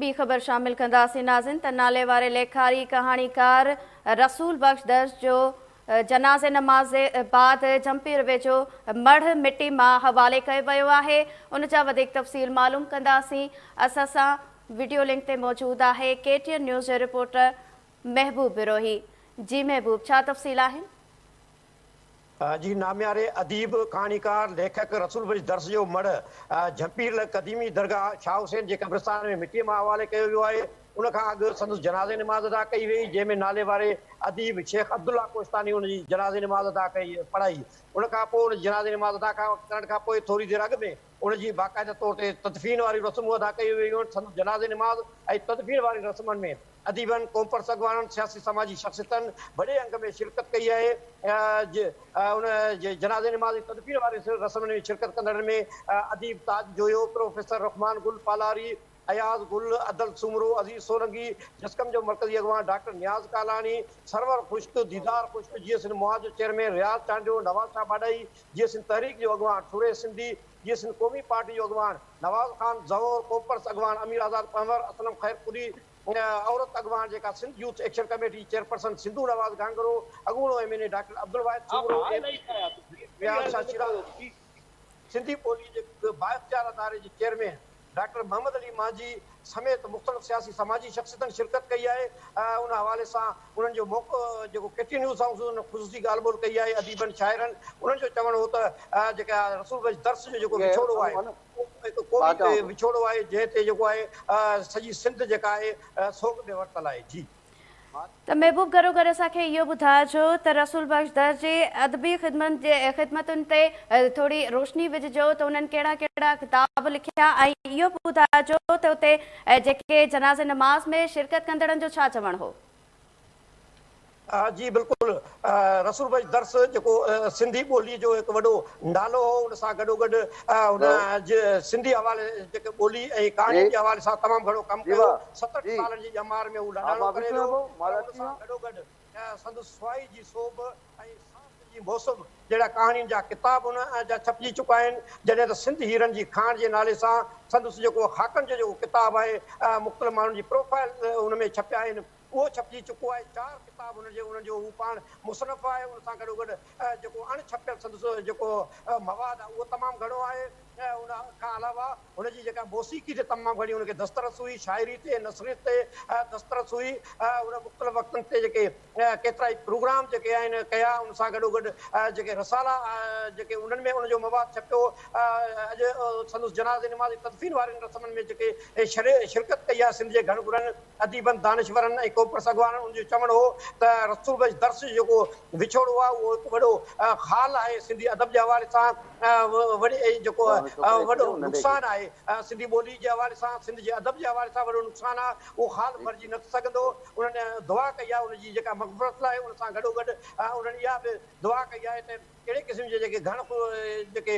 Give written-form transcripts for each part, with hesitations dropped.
ٻي خبر شامل ڪنداسين ناظرين ته نالي واري ليکاري ڪهاڻيڪار رسول بخش درس جو جنازي نماز بعد جهمپير ويجهو مڙهه مٽي مان حوالي ڪيو ويو آهي ان جا وڌيڪ تفصيل معلوم ڪنداسين اسان سان وڊيو لنڪ تي موجود آهي ڪي ٽي اين نيوز جو رپورٽر محبوب بروهي جي محبوب ڇا تفصيل آهن؟ جي نامياري اديب، ڪهاڻيڪار، ليکڪ رسول بخش درس جو مڙهه جهمپير لڳ قديمي درگاهه شاهه حسين جي قبرستان ۾ مٽيء مان حوالي ڪيو ويو آهي. ان کان اڳ سندس جنازي نماز ادا ڪئي ويئي، جنهن ۾ نالي واري اديب شيخ عبدالله ڪوهستاني ان جي جنازي نماز ادا ڪئي پڙهائي. ان کان پوء ان جي جنازي نماز ادا ڪرڻ کان پوء ٿوري دير اڳ ۾ ان جي باقاعده طور تي تدفين واريون رسمون ادا ڪيون ويون. سندس جنازي نماز ۽ تدفين وارين رسمن ۾ اديبن، قومپرست اڳواڻن، سياسي سماجي شخصيتن وڏي انگ ۾ شرڪت ڪئي آهي. ان جي جنازي نماز ۽ تدفين وارين رسمن ۾ شرڪت ڪندڙن ۾ اديب تاج جويو، پروفيسر رحمان گل پالاري، اياز گل، ادل سومرو، عزيز سولنگي، جسقم جو مرڪزي اڳواڻ ڊاڪٽر نياز ڪالاڻي، سرور خشڪ، ديدار خشڪ، جيئي سنڌ محاذ جو چيئرمين رياض چانڊيو، نواز شاهه ڀاڏائي، جيئي سنڌ تحريڪ جو اڳواڻ سريش سنڌي، جيئي سنڌ قومي پارٽي جو اڳواڻ نواز خان زئور، قومپرست اڳواڻ امير آزاد پنهور، اسلم خيرپوري، عورت اڳواڻ جيڪا سنڌ يوٿ ايڪشن ڪميٽي جي چيئرپرسن سنڌو نواز گهانگهرو، اڳوڻو M N A doctor Abdul Wahid Soomro, M P Riaz Shah Shirazi, Sindhi ٻولي جي بااختيار اداري جي چيئرمين ڊاڪٽر محمد علي مانجهي سميت مختلف سياسي سماجي شخصيتن شرڪت ڪئي آهي ان حوالي سان انهن جو موقع جيڪو ڪي ٽي نيوز سان انهن خصوصي ڳالهه ٻولهه ڪئي آهي اديبن شاعرن انهن جو چوڻ هو ته جيڪا رسول بخش درس جو جيڪو وڇوڙو آهي اهو هڪ قومي وڇوڙو آهي جنهن تي جيڪو آهي سڄي سنڌ جيڪا آهي سوڳ ۾ ورتل آهي جي. ته محبوب گهرو گهر اسان کي اهو ٻڌائجو ته رسول بخش درس جي ادبي خدمتن تي ٿوري روشني وجهجو ته انهن ڪهڙا ڪهڙا ڪتاب لکيا ۽ اهو به ٻڌائجو ته اتي جيڪي جنازي نماز ۾ شرڪت ڪندڙن جو ڇا چوڻ هو. جي بلڪل رسول بخش درس جيڪو سنڌي ٻولي جو هڪ وڏو نالو هو ان سان گڏوگڏ هن سنڌي حوالي جيڪي ٻولي ۽ ڪهاڻين جي حوالي سان تمام گهڻو ڪم ڪيو 67 سالن جي ڄمار ۾ هو لاڏاڻو ڪري ويو پر ان سان گڏوگڏ سندس سوائي جي سوڀ ۽ سانت جي موسم جهڙا ڪهاڻين جا ڪتاب هن جا ڇپجي چڪا آهن جڏهن ته سنڌ هيرن جي کاڻ جي نالي سان سندس جيڪو خاڪن جو جيڪو ڪتاب آهي مختلف ماڻهن جي پروفائل ان ۾ ڇپيا آهن اهو ڇپجي چڪو آهي. چار ڪتاب هن جي انهن جو هو پاڻ مصنف آهي. ان سان گڏوگڏ جيڪو اڻ ڇپيل سندس جيڪو مواد آهي اهو تمام گهڻو آهي. ان کان علاوه هن جي جيڪا موسيقي تي تمام گهڻي هن کي دسترس هئي، شاعري تي، نثريت تي دسترس هئي. هن مختلف وقتن تي جيڪي ڪيترائي پروگرام جيڪي آهن ڪيا، ان سان گڏوگڏ جيڪي رسالا جيڪي انهن ۾ ان جو مواد ڇپيو. اڄ سندس جنازي نماز تدفين وارين رسمن ۾ جيڪي شرڪت ڪئي آهي سنڌ جي گهڻ گهرن اديبن، دانشورن ۽ قومپرست اڳواڻن ان جو چوڻ هو ته رسول بخش درس جو جيڪو وڇوڙو آهي اهو هڪ وڏو خال آهي سنڌي ادب جي حوالي سان وڏي جيڪو وڏو نقصان آهي سنڌي ٻولي جي حوالي سان سنڌ جي ادب جي حوالي سان وڏو نقصان آهي اهو خال ڀرجي نه سگهندو انهن دعا ڪئي آهي ان جي جيڪا مغفرت لاء ان سان گڏوگڏ انهن اها به دعا ڪئي آهي ته اهڙي قسم جي جيڪي گهڻ جيڪي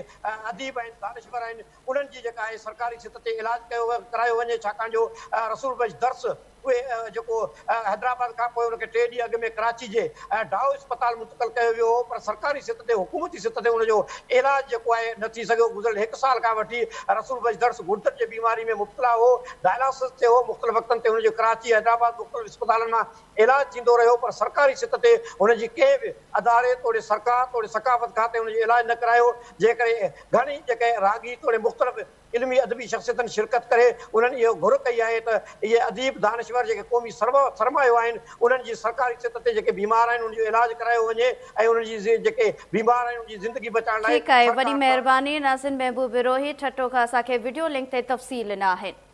اديب آهن دانشور آهن انهن جي جيڪا آهي سرڪاري سطح تي علاج ڪيو ڪرايو وڃي ڇاڪاڻ جو رسول بخش درس اهي جيڪو حيدرآباد کان پوء ان کي ٽي ڏينهن اڳ ۾ ڪراچي جي ڊائو اسپتال منتقل ڪيو ويو هو پر سرڪاري سطح تي حڪومتي سطح تي ان جو علاج جيڪو آهي نه ٿي سگهيو گذريل هڪ سال کان وٺي رسول بخش درس گڙدن جي بيماري ۾ مبتلا هو ڊائلاسز تي هو مختلف وقتن تي هن جو ڪراچي حيدرآباد مختلف اسپتالن مان علاج ٿيندو رهيو پر سرڪاري سطح تي هن جي ڪنهن به اداري توڙي سرڪار توڙي ثقافت کاتي هن جو علاج نه ڪرايو جنهن ڪري گهڻي جيڪي راڳي توڙي مختلف علمي ادبي شخصيتن شرڪت ڪري انهن اهو گهر ڪئي آهي ته اهي اديب دانشور جيڪي قومي سرمايو آهن انهن جي سرڪاري سطح تي جيڪي بيمار آهن انهن جو علاج ڪرايو وڃي ۽ انهن جي جيڪي بيمار آهن انهن جي زندگي بچائڻ لاء ٺيڪ آهي وڏي سرڪار مهرباني ناظرين محبوب بروهي ٺٽو کان اسان کي وڊيو لنڪ تي تفصيل ڏنا آهن.